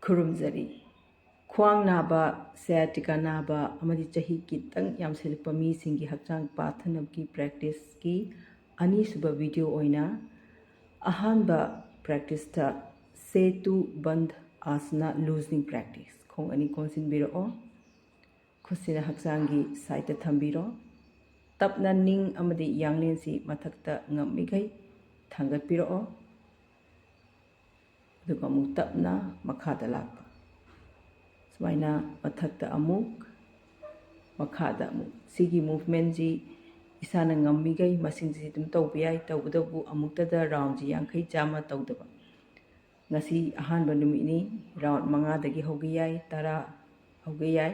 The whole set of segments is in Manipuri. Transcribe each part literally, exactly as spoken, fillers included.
ꯈꯨꯔꯨꯝꯖꯔꯤ꯫ ꯈ꯭ꯋꯥꯡ ꯅꯥꯕ, sciatica ꯅꯥꯕ ꯑꯃꯗꯤ ꯆꯍꯤ ꯈꯤꯇꯪ ꯌꯥꯝꯁꯤꯜꯂꯛꯄ ꯃꯤꯁꯤꯡꯒꯤ ꯍꯛꯆꯥꯡ ꯄꯥꯊꯅꯕꯒꯤ practiceꯀꯤ ꯑꯅꯤꯁꯨꯕ video ꯑꯣꯏꯅ ꯑꯍꯥꯟꯕ practiceꯇ Setu Bandh Asana loosening practice, ꯈꯣꯡ ꯑꯅꯤ ꯀꯣꯟꯁꯤꯟꯕꯤꯔꯛꯑꯣ꯫ ꯈꯨꯠꯁꯤꯅ ꯍꯛꯆꯥꯡꯒꯤ sideꯇ ꯊꯝꯕꯤꯔꯣ꯫ ꯇꯞꯅ ꯅꯤꯡ ꯑꯃꯗꯤ ꯌꯥꯡꯂꯦꯟꯁꯤ ꯃꯊꯛꯇ ꯉꯝꯃꯤꯈꯩ ꯊꯥꯡꯒꯠꯄꯤꯔꯛꯑꯣ꯫ ꯑꯗꯨꯒ ꯑꯃꯨꯛ ꯇꯞꯅ ꯃꯈꯥꯗ ꯂꯥꯛꯄ꯫ ꯁꯨꯃꯥꯏꯅ ꯃꯊꯛꯇ ꯑꯃꯨꯛ, ꯃꯈꯥꯗ ꯑꯃꯨꯛ꯫ ꯁꯤꯒꯤ movementꯁꯤ ꯏꯁꯥꯅ ꯉꯝꯃꯤꯈꯩ ꯃꯁꯤꯡꯁꯤ ꯑꯗꯨꯝ ꯇꯧꯕ ꯌꯥꯏ꯫ ꯇꯧꯕꯇꯕꯨ ꯑꯃꯨꯛꯇꯗ roundꯁꯤ ꯌꯥꯡꯈꯩ, ꯆꯥꯝꯃ ꯇꯧꯗꯕ꯫ ꯉꯁꯤ ꯑꯍꯥꯟꯕ ꯅꯨꯃꯤꯠꯅꯤ, round ꯃꯉꯥꯗꯒꯤ ꯍꯧꯒꯦ ꯌꯥꯏ, ꯇꯔꯥ ꯍꯧꯒꯦ ꯌꯥꯏ꯫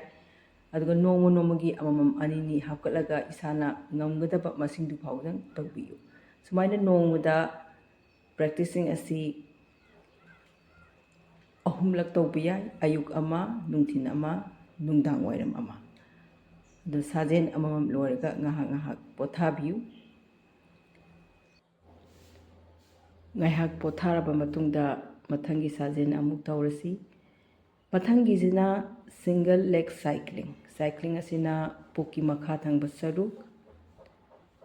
ꯑꯗꯨꯒ ꯅꯣꯡꯃ ꯅꯣꯡꯃꯒꯤ ꯑꯃꯃꯝ, ꯑꯅꯤꯅꯤ ꯍꯥꯞꯀꯠꯂꯒ ꯏꯁꯥꯅ ꯉꯝꯒꯗꯕ ꯃꯁꯤꯡꯗꯨ ꯐꯥꯎꯗꯪ ꯇꯧꯕꯤꯌꯨ꯫ ꯁꯨꯃꯥꯏꯅ ꯅꯣꯡꯃꯗ practiceꯁꯤꯡ ꯑꯁꯤ ꯑꯍꯨꯝꯂꯛ ꯇꯧꯕ ꯌꯥꯏ, ꯑꯌꯨꯛ ꯑꯃ, ꯅꯨꯡꯊꯤꯜ ꯑꯃ, ꯅꯨꯡꯗꯥꯡ ꯋꯥꯏꯔꯝ ꯑꯃ꯫ ꯑꯗꯨ ꯁꯥꯖꯦꯜ ꯑꯃꯃꯝ ꯂꯣꯏꯔꯒ ꯉꯥꯏꯍꯥꯛ ꯉꯥꯏꯍꯥꯛ ꯄꯣꯊꯥꯕꯤꯌꯨ꯫ ꯉꯥꯏꯍꯥꯛ ꯄꯣꯊꯥꯔꯕ ꯃꯇꯨꯡꯗ ꯃꯊꯪꯒꯤ ꯁꯥꯖꯦꯜ ꯑꯃꯨꯛ ꯇꯧꯔꯁꯤ꯫ ꯃꯊꯪꯒꯤꯁꯤꯅ single leg cycling꯫ Cycling ꯑꯁꯤꯅ ꯄꯨꯛꯀꯤ ꯃꯈꯥ ꯊꯪꯕ ꯁꯔꯨꯛ,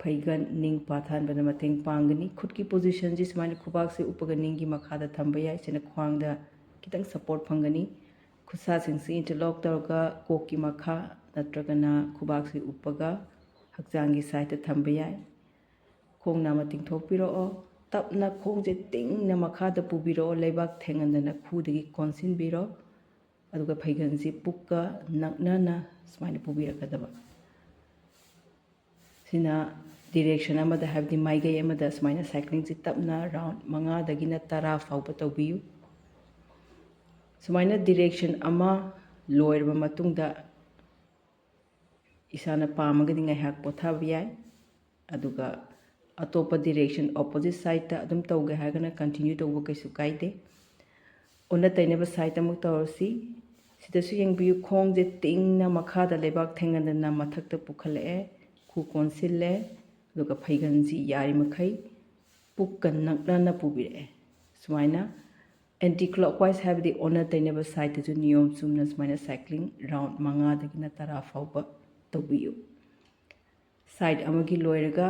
ꯐꯩꯒꯟ, ꯅꯤꯡ ꯄꯥꯊꯍꯟꯕꯗ ꯃꯇꯦꯡ ꯄꯥꯡꯒꯅꯤ꯫ ꯈꯨꯠꯀꯤ positionꯁꯤ ꯁꯨꯃꯥꯏꯅ ꯈꯨꯕꯥꯛꯁꯦ ꯎꯞꯄꯒ ꯅꯤꯡꯒꯤ ꯃꯈꯥꯗ ꯊꯝꯕ ꯌꯥꯏ꯫ ꯁꯤꯅ ꯈ꯭ꯋꯥꯡꯗ ꯈꯤꯇꯪ support ꯐꯪꯒꯅꯤ꯫ ꯈꯨꯠꯁꯥꯁꯤꯡꯁꯤ interlock ꯇꯧꯔꯒ ꯀꯣꯛꯀꯤ ꯃꯈꯥ ꯅꯠꯇ꯭ꯔꯒꯅ ꯈꯨꯕꯥꯛꯁꯤ ꯎꯞꯄꯒ ꯍꯛꯆꯥꯡꯒꯤ sideꯇ ꯊꯝꯕ ꯌꯥꯏ꯫ ꯈꯣꯡ ꯅꯥꯝꯃ ꯇꯤꯡꯊꯣꯛꯄꯤꯔꯛꯑꯣ꯫ ꯇꯞꯅ ꯈꯣꯡꯁꯦ ꯇꯤꯡꯅ ꯃꯈꯥꯗ ꯄꯨꯕꯤꯔꯛꯑꯣ꯫ ꯂꯩꯕꯥꯛ ꯊꯦꯡꯍꯟꯗꯅ ꯈꯨꯗꯒꯤ ꯀꯣꯟꯁꯤꯟꯕꯤꯔꯣ꯫ ꯑꯗꯨꯒ ꯐꯩꯒꯟꯁꯤ ꯄꯨꯛꯀ ꯅꯛꯅꯅ ꯁꯨꯃꯥꯏꯅ ꯄꯨꯕꯤꯔꯛꯀꯗꯕ꯫ ꯁꯤꯅ direction ꯑꯃꯗ, ꯍꯥꯏꯕꯗꯤ ꯃꯥꯏꯀꯩ ꯑꯃꯗ ꯁꯨꯃꯥꯏꯅ cyclingꯁꯤ ꯇꯞꯅ round ꯃꯉꯥꯗꯒꯤꯅ ꯇꯔꯥ ꯐꯥꯎꯕ ꯇꯧꯕꯤꯌꯨ꯫ ꯁꯨꯃꯥꯏꯅ direction ꯑꯃ ꯂꯣꯏꯔꯕ ꯃꯇꯨꯡꯗ ꯏꯁꯥꯅ ꯄꯥꯝꯃꯒꯗꯤ ꯉꯥꯏꯍꯥꯛ ꯄꯣꯊꯥꯕ ꯌꯥꯏ꯫ ꯑꯗꯨꯒ ꯑꯇꯣꯞꯄ direction, opposite sideꯇ ꯑꯗꯨꯝ ꯇꯧꯒꯦ ꯍꯥꯏꯔꯒꯅ continue ꯇꯧꯕ ꯀꯩꯁꯨ ꯀꯥꯏꯗꯦ꯫ ꯑꯣꯟꯅ ꯇꯩꯅꯕ side ꯑꯃꯨꯛ ꯇꯧꯔꯁꯤ꯫ ꯁꯤꯗꯁꯨ ꯌꯦꯡꯕꯤꯌꯨ, ꯈꯣꯡꯁꯦ ꯇꯤꯡꯅ ꯃꯈꯥꯗ ꯂꯩꯕꯥꯛ ꯊꯦꯡꯍꯟꯗꯅ ꯃꯊꯛꯇ ꯄꯨꯈꯠꯂꯛꯑꯦ, ꯈꯨ ꯀꯣꯟꯁꯤꯜꯂꯦ, ꯑꯗꯨꯒ ꯐꯩꯒꯟꯁꯤ ꯌꯥꯔꯤꯃꯈꯩ ꯄꯨꯛꯀ ꯅꯛꯅꯅ ꯄꯨꯕꯤꯔꯛꯑꯦ꯫ ꯁꯨꯃꯥꯏꯅ ꯑꯦꯟꯇꯤ ꯀ꯭ꯂꯣꯛꯋꯥꯏꯁ ꯍꯥꯏꯕꯗꯤ ꯑꯣꯟꯅ ꯇꯩꯅꯕ ꯁꯥꯏꯠꯇꯁꯨ ꯅꯤꯌꯣꯝ ꯆꯨꯝꯅ ꯁꯨꯃꯥꯏꯅ ꯁꯥꯏꯀ꯭ꯂꯤꯡ ꯔꯥꯎꯟ ꯃꯉꯥꯗꯒꯤꯅ ꯇꯔꯥ ꯐꯥꯎꯕ ꯇꯧꯕꯤꯌꯨ꯫ ꯁꯥꯏꯠ ꯑꯃꯒꯤ ꯂꯣꯏꯔꯒ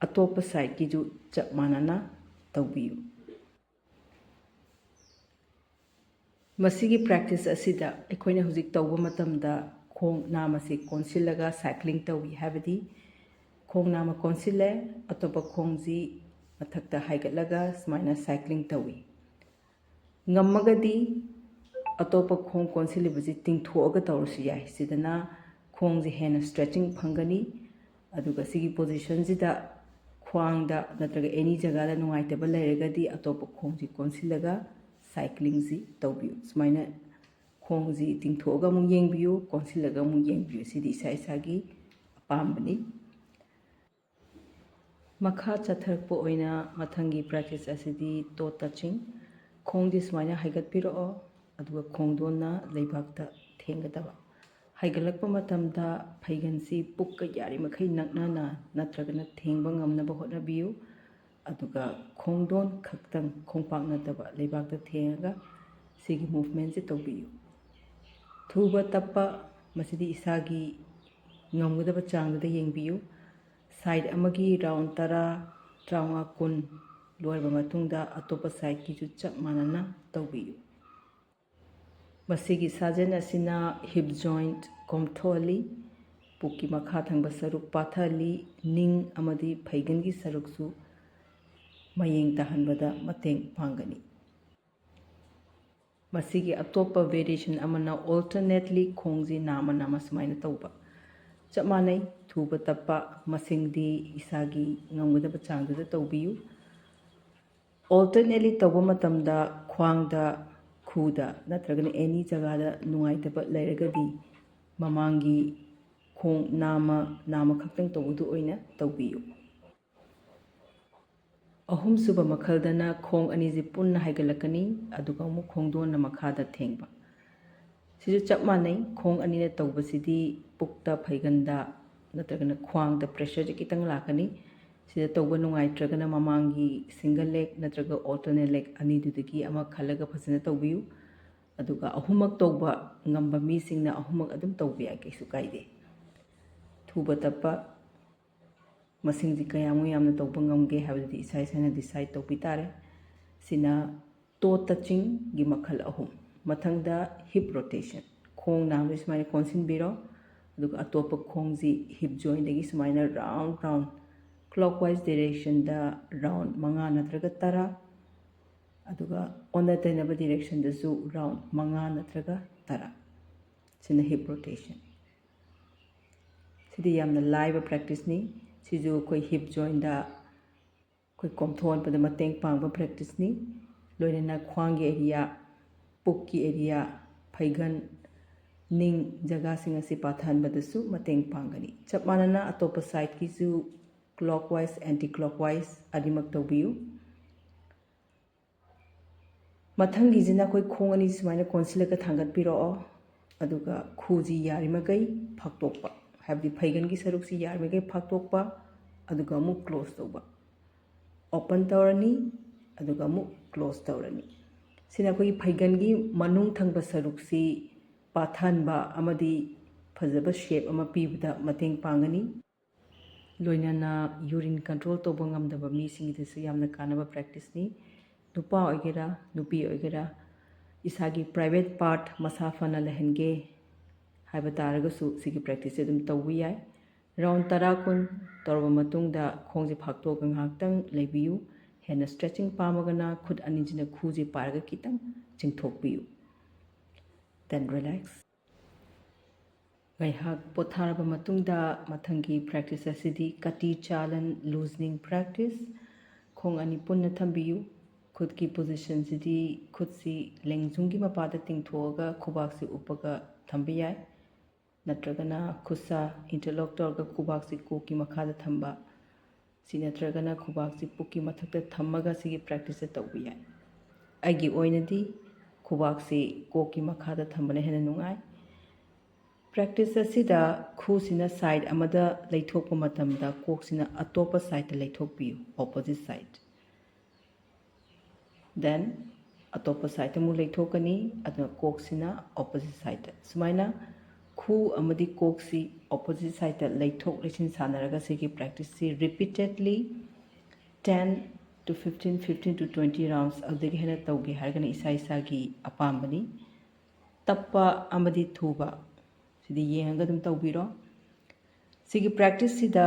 ꯑꯇꯣꯞꯄ ꯁꯥꯏꯠꯀꯤꯁꯨ ꯆꯞ ꯃꯥꯟꯅꯅ ꯇꯧꯕꯤꯌꯨ꯫ ꯃꯁꯤꯒꯤ ꯄ꯭ꯔꯦꯛꯇꯤꯁ ꯑꯁꯤꯗ ꯑꯩꯈꯣꯏꯅ ꯍꯧꯖꯤꯛ ꯇꯧꯕ ꯃꯇꯝꯗ ꯈꯣꯡ ꯅꯥꯝ ꯑꯁꯤ ꯀꯣꯟꯁꯤꯜꯂꯒ ꯁꯥꯏꯀ꯭ꯂꯤꯡ ꯇꯧꯏ, ꯍꯥꯏꯕꯗꯤ ꯈꯣꯡ ꯅꯥꯝ ꯑꯃ ꯀꯣꯟꯁꯤꯜꯂꯦ, ꯑꯇꯣꯞꯄ ꯈꯣꯡꯁꯤ ꯃꯊꯛꯇ ꯍꯥꯏꯒꯠꯂꯒ ꯁꯨꯃꯥꯏꯅ ꯁꯥꯏꯀ꯭ꯂꯤꯡ ꯇꯧꯏ꯫ ꯉꯝꯃꯒꯗꯤ ꯑꯇꯣꯞꯄ ꯈꯣꯡ ꯀꯣꯟꯁꯤꯜꯂꯤꯕꯁꯤ ꯇꯤꯡꯊꯣꯛꯑꯒ ꯇꯧꯔꯁꯨ ꯌꯥꯏ꯫ ꯁꯤꯗꯅ ꯈꯣꯡꯁꯦ ꯍꯦꯟꯅ ꯁ꯭ꯇ꯭ꯔꯦꯆꯤꯡ ꯐꯪꯒꯅꯤ꯫ ꯑꯗꯨꯒ ꯁꯤꯒꯤ ꯄꯣꯖꯤꯁꯟꯁꯤꯗ ꯈ꯭ꯋꯥꯡꯗ ꯅꯠꯇ꯭ꯔꯒ ꯑꯦꯅꯤ ꯖꯒꯥꯗ ꯅꯨꯡꯉꯥꯏꯇꯕ ꯂꯩꯔꯒꯗꯤ ꯑꯇꯣꯞꯄ ꯈꯣꯡꯁꯤ ꯀꯣꯟꯁꯤꯜꯂꯒ ꯁꯥꯏꯀ꯭ꯂꯤꯡꯁꯤ ꯇꯧꯕꯤꯌꯨ꯫ ꯁꯨꯃꯥꯏꯅ ꯈꯣꯡꯁꯤ ꯇꯤꯡꯊꯣꯛꯑꯒ ꯑꯃꯨꯛ ꯌꯦꯡꯕꯤꯌꯨ, ꯀꯣꯟꯁꯤꯜꯂꯒ ꯑꯃꯨꯛ ꯌꯦꯡꯕꯤꯌꯨ꯫ ꯁꯤꯗꯤ ꯏꯁꯥ ꯏꯁꯥꯒꯤ ꯑꯄꯥꯝꯕꯅꯤ꯫ ꯃꯈꯥ ꯆꯠꯊꯔꯛꯄ ꯑꯣꯏꯅ ꯃꯊꯪꯒꯤ ꯄ꯭ꯔꯦꯛꯇꯤꯁ ꯑꯁꯤꯗꯤ ꯇꯣ ꯇꯆꯤꯡ꯫ ꯈꯣꯡꯗꯤ ꯁꯨꯃꯥꯏꯅ ꯍꯥꯏꯒꯠꯄꯤꯔꯛꯑꯣ, ꯑꯗꯨꯒ ꯈꯣꯡꯗꯣꯟꯅ ꯂꯩꯕꯥꯛꯇ ꯊꯦꯡꯒꯗꯕ꯫ ꯍꯥꯏꯒꯠꯂꯛꯄ ꯃꯇꯝꯗ ꯐꯩꯒꯟꯁꯤ ꯄꯨꯛꯀ ꯌꯥꯔꯤꯃꯈꯩ ꯅꯛꯅꯅ ꯅꯠꯇ꯭ꯔꯒꯅ ꯊꯦꯡꯕ ꯉꯝꯅꯕ ꯍꯣꯠꯅꯕꯤꯌꯨ꯫ ꯑꯗꯨꯒ ꯈꯣꯡꯗꯣꯟ ꯈꯛꯇꯪ, ꯈꯣꯡꯄꯥꯛ ꯅꯠꯇꯕ, ꯂꯩꯕꯥꯛꯇ ꯊꯦꯡꯉꯒ ꯁꯤꯒꯤ ꯃꯨꯚꯃꯦꯟꯁꯦ ꯇꯧꯕꯤꯌꯨ꯫ ꯊꯨꯕ ꯇꯞꯄ ꯃꯁꯤꯗꯤ ꯏꯁꯥꯒꯤ ꯉꯝꯒꯗꯕ ꯆꯥꯡꯗꯨꯗ ꯌꯦꯡꯕꯤꯌꯨ꯫ ꯁꯥꯏꯠ ꯑꯃꯒꯤ ꯔꯥꯎꯟ ꯇꯔꯥ, ꯇꯔꯥꯃꯉꯥ, ꯀꯨꯟ ꯂꯣꯏꯔꯕ ꯃꯇꯨꯡꯗ ꯑꯇꯣꯞꯄ ꯁꯥꯏꯠꯀꯤꯁꯨ ꯆꯞ ꯃꯥꯟꯅꯅ ꯇꯧꯕꯤꯌꯨ꯫ ꯃꯁꯤꯒꯤ ꯁꯥꯖꯦꯜ ꯑꯁꯤꯅ ꯍꯤꯞ ꯖꯣꯏꯟꯠ ꯀꯣꯝꯊꯣꯛꯍꯜꯂꯤ, ꯄꯨꯛꯀꯤ ꯃꯈꯥ ꯊꯪꯕ ꯁꯔꯨꯛ ꯄꯥꯊꯍꯜꯂꯤ, ꯅꯤꯡ ꯑꯃꯗꯤ ꯐꯩꯒꯟꯒꯤ ꯁꯔꯨꯛꯁꯨ ꯃꯌꯦꯡ ꯇꯥꯍꯟꯕꯗ ꯃꯇꯦꯡ ꯄꯥꯡꯒꯅꯤ꯫ ꯃꯁꯤꯒꯤ ꯑꯇꯣꯞꯄ ꯚꯦꯔꯤꯌꯦꯁꯟ ꯑꯃꯅ ꯑꯣꯜꯇꯔꯅꯦꯠꯂꯤ ꯈꯣꯡꯁꯤ ꯅꯥꯝꯃ ꯅꯥꯝꯃ ꯁꯨꯃꯥꯏꯅ ꯇꯧꯕ꯫ ꯆꯞ ꯃꯥꯟꯅꯩ, ꯊꯨꯕ ꯇꯞꯄ ꯃꯁꯤꯡꯗꯤ ꯏꯁꯥꯒꯤ ꯉꯝꯒꯗꯕ ꯆꯥꯡꯗꯨꯗ ꯇꯧꯕꯤꯌꯨ꯫ ꯑꯣꯜꯇꯔꯅꯦꯠꯂꯤ ꯇꯧꯕ ꯃꯇꯝꯗ ꯈ꯭ꯋꯥꯡꯗ, ꯈꯨꯗ ꯅꯠꯇ꯭ꯔꯒꯅ ꯑꯦꯅꯤ ꯖꯒꯥꯗ ꯅꯨꯡꯉꯥꯏꯇꯕ ꯂꯩꯔꯒꯗꯤ ꯃꯃꯥꯡꯒꯤ ꯈꯣꯡ ꯅꯥꯝꯃ, ꯅꯥꯝꯃ ꯈꯛꯇꯪ ꯇꯧꯕꯗꯨ ꯑꯣꯏꯅ ꯇꯧꯕꯤꯌꯨ꯫ ꯑꯍꯨꯝꯁꯨꯕ ꯃꯈꯜꯗꯅ ꯈꯣꯡ ꯑꯅꯤꯁꯤ ꯄꯨꯟꯅ ꯍꯥꯏꯒꯠꯂꯛꯀꯅꯤ, ꯑꯗꯨꯒ ꯑꯃꯨꯛ ꯈꯣꯡꯗꯣꯟꯅ ꯃꯈꯥꯗ ꯊꯦꯡꯕ꯫ ꯁꯤꯁꯨ ꯆꯞ ꯃꯥꯟꯅꯩ, ꯈꯣꯡ ꯑꯅꯤꯅ ꯇꯧꯕꯁꯤꯗꯤ ꯄꯨꯛꯇ, ꯐꯩꯒꯟꯗ ꯅꯠꯇ꯭ꯔꯒꯅ ꯈ꯭ꯋꯥꯡꯗ ꯄ꯭ꯔꯦꯁꯔꯁꯦ ꯈꯤꯇꯪ ꯂꯥꯛꯀꯅꯤ꯫ ꯁꯤꯗ ꯇꯧꯕ ꯅꯨꯡꯉꯥꯏꯇ꯭ꯔꯒꯅ ꯃꯃꯥꯡꯒꯤ single leg ꯅꯠꯇ꯭ꯔꯒ alternate leg ꯑꯅꯤꯗꯨꯗꯒꯤ ꯑꯃ ꯈꯜꯂꯒ ꯐꯖꯅ ꯇꯧꯕꯤꯌꯨ꯫ ꯑꯗꯨꯒ ꯑꯍꯨꯝꯃꯛ ꯇꯧꯕ ꯉꯝꯕ ꯃꯤꯁꯤꯡꯅ ꯑꯍꯨꯝꯃꯛ ꯑꯗꯨꯝ ꯇꯧꯕ ꯌꯥꯏ, ꯀꯩꯁꯨ ꯀꯥꯏꯗꯦ꯫ ꯊꯨꯕ ꯇꯞꯄ ꯃꯁꯤꯡꯁꯤ ꯀꯌꯥꯃꯨꯛ ꯌꯥꯝꯅ ꯇꯧꯕ ꯉꯝꯒꯦ ꯍꯥꯏꯕꯗꯨꯗꯤ ꯏꯁꯥ ꯏꯁꯥꯅ decide ꯇꯧꯕꯤ ꯇꯥꯔꯦ꯫ ꯁꯤꯅ toe touchingꯒꯤ ꯃꯈꯜ ꯑꯍꯨꯝ꯫ ꯃꯊꯪꯗ hip rotation, ꯈꯣꯡ ꯅꯥꯝꯁꯤ ꯁꯨꯃꯥꯏꯅ ꯀꯣꯟꯁꯤꯟꯕꯤꯔꯣ, ꯑꯗꯨꯒ ꯑꯇꯣꯞꯄ ꯈꯣꯡꯁꯤ hip jointꯗꯒꯤ ꯁꯨꯃꯥꯏꯅ round round clockwise directionꯗ round ꯃꯉꯥ ꯅꯠꯇ꯭ꯔꯒ ꯇꯔꯥ, ꯑꯗꯨꯒ ꯑꯣꯟꯅ ꯇꯩꯅꯕ directionꯗꯁꯨ round ꯃꯉꯥ ꯅꯠꯇ꯭ꯔꯒ ꯇꯔꯥ꯫ ꯁꯤꯅ hip rotation꯫ ꯁꯤꯗꯤ ꯌꯥꯝꯅ ꯂꯥꯏꯕ practiceꯅꯤ꯫ ꯁꯤꯁꯨ ꯑꯩꯈꯣꯏ hip jointꯗ ꯑꯩꯈꯣꯏ ꯀꯣꯝꯊꯣꯛꯍꯟꯕꯗ ꯃꯇꯦꯡ ꯄꯥꯡꯕ practiceꯅꯤ꯫ ꯂꯣꯏꯅꯅ ꯈ꯭ꯋꯥꯡꯒꯤ area, ꯄꯨꯛꯀꯤ area, ꯐꯩꯒꯟ, ꯅꯤꯡ ꯖꯒꯥꯁꯤꯡ ꯑꯁꯤ ꯄꯥꯊꯍꯟꯕꯗꯁꯨ ꯃꯇꯦꯡ ꯄꯥꯡꯒꯅꯤ꯫ ꯆꯞ ꯃꯥꯟꯅꯅ ꯑꯇꯣꯞꯄ sideꯀꯤꯁꯨ clockwise, anti clockwise ꯑꯅꯤꯃꯛ ꯇꯧꯕꯤꯌꯨ꯫ ꯃꯊꯪꯒꯤꯁꯤꯅ ꯑꯩꯈꯣꯏ ꯈꯣꯡ ꯑꯅꯤ ꯁꯨꯃꯥꯏꯅ ꯀꯣꯟꯁꯤꯜꯂꯒ ꯊꯥꯡꯒꯠꯄꯤꯔꯛꯑꯣ꯫ ꯑꯗꯨꯒ ꯈꯨꯁꯤ ꯌꯥꯔꯤꯃꯈꯩ ꯐꯥꯛꯇꯣꯛꯄ, ꯍꯥꯏꯕꯗꯤ ꯐꯩꯒꯟꯒꯤ ꯁꯔꯨꯛꯁꯤ ꯌꯥꯔꯤꯃꯈꯩ ꯐꯥꯛꯇꯣꯛꯄ, ꯑꯗꯨꯒ ꯑꯃꯨꯛ close ꯇꯧꯕ꯫ Open ꯇꯧꯔꯅꯤ, ꯑꯗꯨꯒ ꯑꯃꯨꯛ close ꯇꯧꯔꯅꯤ꯫ ꯁꯤꯅ ꯑꯩꯈꯣꯏꯒꯤ ꯐꯩꯒꯟꯒꯤ ꯃꯅꯨꯡ ꯊꯪꯕ ꯁꯔꯨꯛꯁꯤ ꯄꯥꯊꯍꯟꯕ ꯑꯃꯗꯤ ꯐꯖꯕ shape ꯑꯃ ꯄꯤꯕꯗ ꯃꯇꯦꯡ ꯄꯥꯡꯒꯅꯤ꯫ ꯂꯣꯏꯅꯅ urine control ꯇꯧꯕ ꯉꯝꯗꯕ ꯃꯤꯁꯤꯡꯒꯤꯗꯁꯨ ꯌꯥꯝꯅ ꯀꯥꯟꯅꯕ practiceꯅꯤ꯫ ꯅꯨꯄꯥ ꯑꯣꯏꯒꯦꯔꯥ, ꯅꯨꯄꯤ ꯑꯣꯏꯒꯦꯔꯥ, ꯏꯁꯥꯒꯤ private part ꯃꯁꯥ ꯐꯅ ꯂꯩꯍꯟꯒꯦ ꯍꯥꯏꯕ ꯇꯥꯔꯒꯁꯨ ꯁꯤꯒꯤ practiceꯁꯦ ꯑꯗꯨꯝ ꯇꯧꯕ ꯌꯥꯏ꯫ Round ꯇꯔꯥ ꯀꯨꯟ ꯇꯧꯔꯕ ꯃꯇꯨꯡꯗ ꯈꯣꯡꯁꯦ ꯐꯥꯛꯇꯣꯛꯑꯒ ꯉꯥꯏꯍꯥꯛꯇꯪ ꯂꯩꯕꯤꯌꯨ꯫ ꯍꯦꯟꯅ stretching ꯄꯥꯝꯃꯒꯅ ꯈꯨꯠ ꯑꯅꯤꯁꯤꯅ ꯈꯨꯁꯦ ꯄꯥꯏꯔꯒ ꯈꯤꯇꯪ ꯆꯤꯡꯊꯣꯛꯄꯤꯌꯨ꯫ Then relax꯫ ꯉꯥꯏꯍꯥꯛ ꯄꯣꯊꯥꯔꯕ ꯃꯇꯨꯡꯗ ꯃꯊꯪꯒꯤ practice ꯑꯁꯤꯗꯤ ꯀꯇꯤ ꯆꯥꯂꯟ loosening practice꯫ ꯈꯣꯡ ꯑꯅꯤ ꯄꯨꯟꯅ ꯊꯝꯕꯤꯌꯨ꯫ ꯈꯨꯠꯀꯤ positionꯁꯤꯗꯤ ꯈꯨꯠꯁꯤ ꯂꯦꯡꯖꯨꯝꯒꯤ ꯃꯄꯥꯗ ꯇꯤꯡꯊꯣꯛꯑꯒ ꯈꯨꯕꯥꯛꯁꯤ ꯎꯞꯄꯒ ꯊꯝꯕ ꯌꯥꯏ꯫ ꯅꯠꯇ꯭ꯔꯒꯅ ꯈꯨꯠꯁꯥ interlock ꯇꯧꯔꯒ ꯈꯨꯕꯥꯛꯁꯤ ꯀꯣꯛꯀꯤ ꯃꯈꯥꯗ ꯊꯝꯕ꯫ ꯁꯤ ꯅꯠꯇ꯭ꯔꯒꯅ ꯈꯨꯕꯥꯛꯁꯤ ꯄꯨꯛꯀꯤ ꯃꯊꯛꯇ ꯊꯝꯃꯒ ꯁꯤꯒꯤ practiceꯁꯦ ꯇꯧꯕ ꯌꯥꯏ꯫ ꯑꯩꯒꯤ ꯑꯣꯏꯅꯗꯤ ꯈꯨꯕꯥꯛꯁꯤ ꯀꯣꯛꯀꯤ ꯃꯈꯥꯗ ꯊꯝꯕꯅ ꯍꯦꯟꯅ ꯅꯨꯡꯉꯥꯏ꯫ Practice ꯑꯁꯤꯗ ꯈꯨꯁꯤꯅ side ꯑꯃꯗ ꯂꯩꯊꯣꯛꯄ ꯃꯇꯝꯗ ꯀꯣꯛꯁꯤꯅ ꯑꯇꯣꯞꯄ sideꯇ ꯂꯩꯊꯣꯛꯄꯤꯌꯨ, opposite side꯫ Then ꯑꯇꯣꯞꯄ sideꯇ ꯑꯃꯨꯛ ꯂꯩꯊꯣꯛꯀꯅꯤ, ꯑꯗꯨꯅ ꯀꯣꯛꯁꯤꯅ opposite sideꯇ꯫ ꯁꯨꯃꯥꯏꯅ ꯈꯨ ꯑꯃꯗꯤ ꯀꯣꯛꯁꯤ opposite sideꯇ ꯂꯩꯊꯣꯛ ꯂꯩꯁꯤꯟ ꯁꯥꯟꯅꯔꯒ ꯁꯤꯒꯤ practiceꯁꯤ repeatedly ten to fifteen, fifteen to twenty rounds, ꯑꯗꯨꯗꯒꯤ ꯍꯦꯟꯅ ꯇꯧꯒꯦ ꯍꯥꯏꯔꯒꯅ ꯏꯁꯥ ꯏꯁꯥꯒꯤ ꯑꯄꯥꯝꯕꯅꯤ꯫ ꯇꯞꯄ ꯑꯃꯗꯤ ꯊꯨꯕ ꯁꯤꯗꯤ ꯌꯦꯡꯉꯒ ꯑꯗꯨꯝ ꯇꯧꯕꯤꯔꯣ꯫ ꯁꯤꯒꯤ practiceꯁꯤꯗ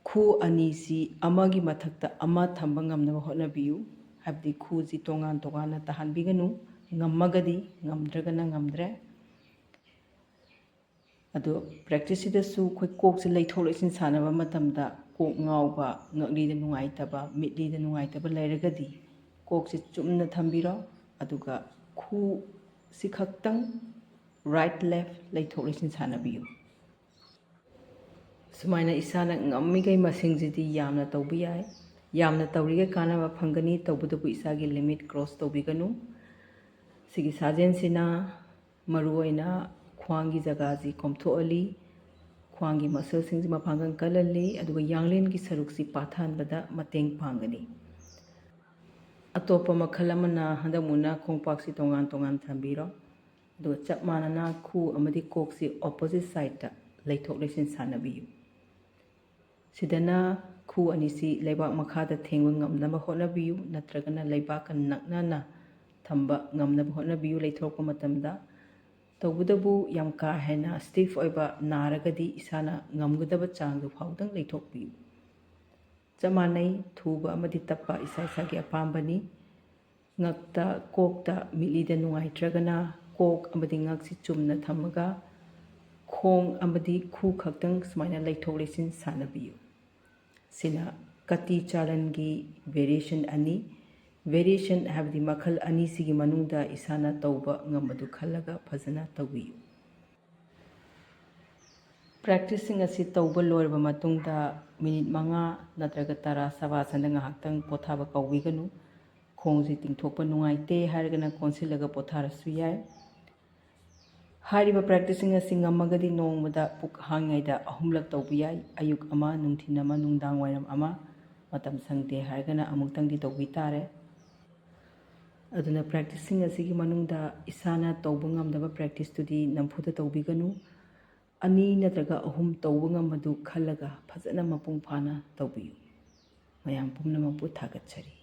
ꯈꯨ ꯑꯅꯤꯁꯤ ꯑꯃꯒꯤ ꯃꯊꯛꯇ ꯑꯃ ꯊꯝꯕ ꯉꯝꯅꯕ ꯍꯣꯠꯅꯕꯤꯌꯨ, ꯍꯥꯏꯕꯗꯤ ꯈꯨꯁꯤ ꯇꯣꯉꯥꯟ ꯇꯣꯉꯥꯟꯅ ꯇꯥꯍꯟꯕꯤꯒꯅꯨ꯫ ꯉꯝꯃꯒꯗꯤ, ꯉꯝꯗ꯭ꯔꯒꯅ ꯉꯝꯗ꯭ꯔꯦ꯫ ꯑꯗꯣ practiceꯁꯤꯗꯁꯨ ꯑꯩꯈꯣꯏ ꯀꯣꯛꯁꯦ ꯂꯩꯊꯣꯛ ꯂꯩꯁꯤꯟ ꯁꯥꯟꯅꯕ ꯃꯇꯝꯗ ꯀꯣꯛ ꯉꯥꯎꯕ, ꯉꯛꯂꯤꯗ ꯅꯨꯡꯉꯥꯏꯇꯕ, ꯃꯤꯠꯂꯤꯗ ꯅꯨꯡꯉꯥꯏꯇꯕ ꯂꯩꯔꯒꯗꯤ ꯀꯣꯛꯁꯦ ꯆꯨꯝꯅ ꯊꯝꯕꯤꯔꯣ, ꯑꯗꯨꯒ ꯈꯨꯁꯤ ꯈꯛꯇꯪ right left ꯂꯩꯊꯣꯛ ꯂꯩꯁꯤꯟ ꯁꯥꯟꯅꯕꯤꯌꯨ꯫ ꯁꯨꯃꯥꯏꯅ ꯏꯁꯥꯅ ꯉꯝꯃꯤꯈꯩ ꯃꯁꯤꯡꯁꯤꯗꯤ ꯌꯥꯝꯅ ꯇꯧꯕ ꯌꯥꯏ꯫ ꯌꯥꯝꯅ ꯇꯧꯔꯤꯈꯩ ꯀꯥꯟꯅꯕ ꯐꯪꯒꯅꯤ, ꯇꯧꯕꯇꯕꯨ ꯏꯁꯥꯒꯤ limit cross ꯇꯧꯕꯤꯒꯅꯨ꯫ ꯁꯤꯒꯤ ꯁꯥꯖꯦꯜꯁꯤꯅ ꯃꯔꯨꯑꯣꯏꯅ ꯈ꯭ꯋꯥꯡꯒꯤ ꯖꯒꯥꯁꯤ ꯀꯣꯝꯊꯣꯛꯍꯜꯂꯤ, ꯈ꯭ꯋꯥꯡꯒꯤ muscleꯁꯤꯡꯁꯤ ꯃꯄꯥꯡꯒꯜ ꯀꯜꯍꯜꯂꯤ, ꯑꯗꯨꯒ ꯌꯥꯡꯂꯦꯟꯒꯤ ꯁꯔꯨꯛꯁꯤ ꯄꯥꯊꯍꯟꯕꯗ ꯃꯇꯦꯡ ꯄꯥꯡꯒꯅꯤ꯫ ꯑꯇꯣꯞꯄ ꯃꯈꯜ ꯑꯃꯅ ꯍꯟꯗꯛ ꯃꯨꯛꯅ ꯈꯣꯡꯄꯥꯛꯁꯤ ꯇꯣꯉꯥꯟ ꯇꯣꯉꯥꯟ ꯊꯝꯕꯤꯔꯣ, ꯑꯗꯨꯒ ꯆꯞ ꯃꯥꯟꯅꯅ ꯈꯨ ꯑꯃꯗꯤ ꯀꯣꯛꯁꯤ opposite sideꯇ ꯂꯩꯊꯣꯛ ꯂꯩꯁꯤꯟ ꯁꯥꯟꯅꯕꯤꯌꯨ꯫ ꯁꯤꯗꯅ ꯈꯨ ꯑꯅꯤꯁꯤ ꯂꯩꯕꯥꯛ ꯃꯈꯥꯗ ꯊꯦꯡꯕ ꯉꯝꯅꯕ ꯍꯣꯠꯅꯕꯤꯌꯨ, ꯅꯠꯇ꯭ꯔꯒꯅ ꯂꯩꯕꯥꯛꯀ ꯅꯛꯅꯅ ꯊꯝꯕ ꯉꯝꯅꯕ ꯍꯣꯠꯅꯕꯤꯌꯨ ꯂꯩꯊꯣꯔꯛꯄ ꯃꯇꯝꯗ꯫ ꯇꯧꯕꯇꯕꯨ ꯌꯥꯝ ꯀꯥ ꯍꯦꯟꯅ stiff ꯑꯣꯏꯕ ꯅꯥꯔꯒꯗꯤ ꯏꯁꯥꯅ ꯉꯝꯒꯗꯕ ꯆꯥꯡꯗꯨ ꯐꯥꯎꯗꯪ ꯂꯩꯊꯣꯛꯄꯤꯌꯨ꯫ ꯆꯞ ꯃꯥꯟꯅꯩ, ꯊꯨꯕ ꯑꯃꯗꯤ ꯇꯞꯄ ꯏꯁꯥ ꯏꯁꯥꯒꯤ ꯑꯄꯥꯝꯕꯅꯤ꯫ ꯉꯛꯇ, ꯀꯣꯛꯇ, ꯃꯤꯠꯂꯤꯗ ꯅꯨꯡꯉꯥꯏꯇ꯭ꯔꯒꯅ ꯀꯣꯛ ꯑꯃꯗꯤ ꯉꯛꯁꯤ ꯆꯨꯝꯅ ꯊꯝꯃꯒ ꯈꯣꯡ ꯑꯃꯗꯤ ꯈꯨ ꯈꯛꯇꯪ ꯁꯨꯃꯥꯏꯅ ꯂꯩꯊꯣꯛ ꯂꯩꯁꯤꯟ ꯁꯥꯟꯅꯕꯤꯌꯨ꯫ ꯁꯤꯅ ꯀꯇꯤ ꯆꯥꯂꯟꯒꯤ variation ꯑꯅꯤ꯫ Variation ꯍꯥꯏꯕꯗꯤ ꯃꯈꯜ ꯑꯅꯤꯁꯤꯒꯤ ꯃꯅꯨꯡꯗ ꯏꯁꯥꯅ ꯇꯧꯕ ꯉꯝꯕꯗꯨ ꯈꯜꯂꯒ ꯐꯖꯅ ꯇꯧꯕꯤꯌꯨ꯫ Practiceꯁꯤꯡ ꯑꯁꯤ ꯇꯧꯕ ꯂꯣꯏꯔꯕ ꯃꯇꯨꯡꯗ ꯃꯤꯅꯤꯠ ꯃꯉꯥ ꯅꯠꯇ꯭ꯔꯒ ꯇꯔꯥ ꯁꯕꯥꯁꯟꯗ ꯉꯥꯏꯍꯥꯛꯇꯪ ꯄꯣꯊꯥꯕ ꯀꯥꯎꯕꯤꯒꯅꯨ꯫ ꯈꯣꯡꯁꯤ ꯇꯤꯡꯊꯣꯛꯄ ꯅꯨꯡꯉꯥꯏꯇꯦ ꯍꯥꯏꯔꯒꯅ ꯀꯣꯟꯁꯤꯜꯂꯒ ꯄꯣꯊꯥꯔꯁꯨ ꯌꯥꯏ꯫ ꯍꯥꯏꯔꯤꯕ practiceꯁꯤꯡ ꯑꯁꯤ ꯉꯝꯃꯒꯗꯤ ꯅꯣꯡꯃꯗ ꯄꯨꯛ ꯍꯥꯡꯉꯩꯗ ꯑꯍꯨꯝꯂꯛ ꯇꯧꯕ ꯌꯥꯏ꯫ ꯑꯌꯨꯛ ꯑꯃ, ꯅꯨꯡꯊꯤꯜ ꯑꯃ, ꯅꯨꯡꯗꯥꯡ ꯋꯥꯏꯔꯝ ꯑꯃ꯫ ꯃꯇꯝ ꯁꯪꯗꯦ ꯍꯥꯏꯔꯒꯅ ꯑꯃꯨꯛꯇꯪꯗꯤ ꯇꯧꯕꯤ ꯇꯥꯔꯦ꯫ ꯑꯗꯨꯅ practiceꯁꯤꯡ ꯑꯁꯤꯒꯤ ꯃꯅꯨꯡꯗ ꯏꯁꯥꯅ ꯇꯧꯕ ꯉꯝꯗꯕ practiceꯇꯨꯗꯤ ꯅꯝꯐꯨꯗ ꯇꯧꯕꯤꯒꯅꯨ꯫ ꯑꯅꯤ ꯅꯠꯇ꯭ꯔꯒ ꯑꯍꯨꯝ ꯇꯧꯕ ꯉꯝꯕꯗꯨ ꯈꯜꯂꯒ ꯐꯖꯅ ꯃꯄꯨꯡ ꯐꯥꯅ ꯇꯧꯕꯤꯌꯨ꯫ ꯃꯌꯥꯝ ꯄꯨꯝꯅꯃꯛꯄꯨ ꯊꯥꯒꯠꯆꯔꯤ꯫